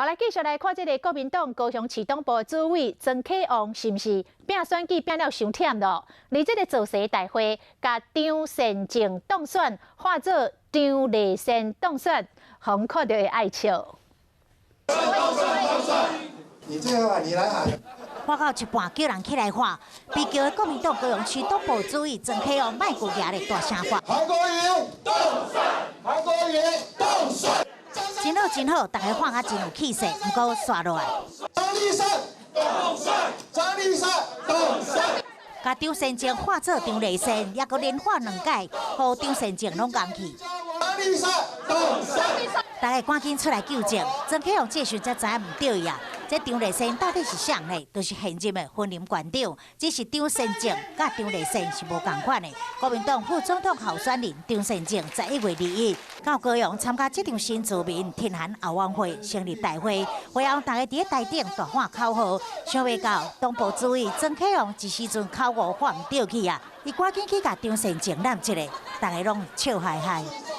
好來，繼續來看這个國民黨高雄市黨部主委曾啟旺，是毋是拚選舉拚了傷忝咯？佇這个造勢大會，共張善政當選喊做張麗善當選，予看著會愛笑。你最好你來喊。喊到一半叫人起來喊，被叫的國民黨高雄市黨部主委曾啟旺麥閣舉咧大聲喊。韓國瑜當選，韓國瑜當選。真好真好，大家喊啊真有氣勢，毋過煞落來。張麗善當選，張麗善當選。共張善政喊做張麗善，猶閣連喊兩擺，予張善政攏講去。張麗善當選。大家趕緊出來糾正，曾啟旺這時才知影毋對啊！這張麗善到底是誰呢？就是現任的雲林縣長，只是張善政佮張麗善是無仝款的。國民黨副總統候選人張善政11月21到高雄參加這場新住民挺韓後援會成立大會，會後大家佇咧台頂大喊口號，想袂到黨部主委曾啟旺這時陣口誤喊毋對去啊！伊趕緊去共張善政攬一下，大家攏笑嘻嘻。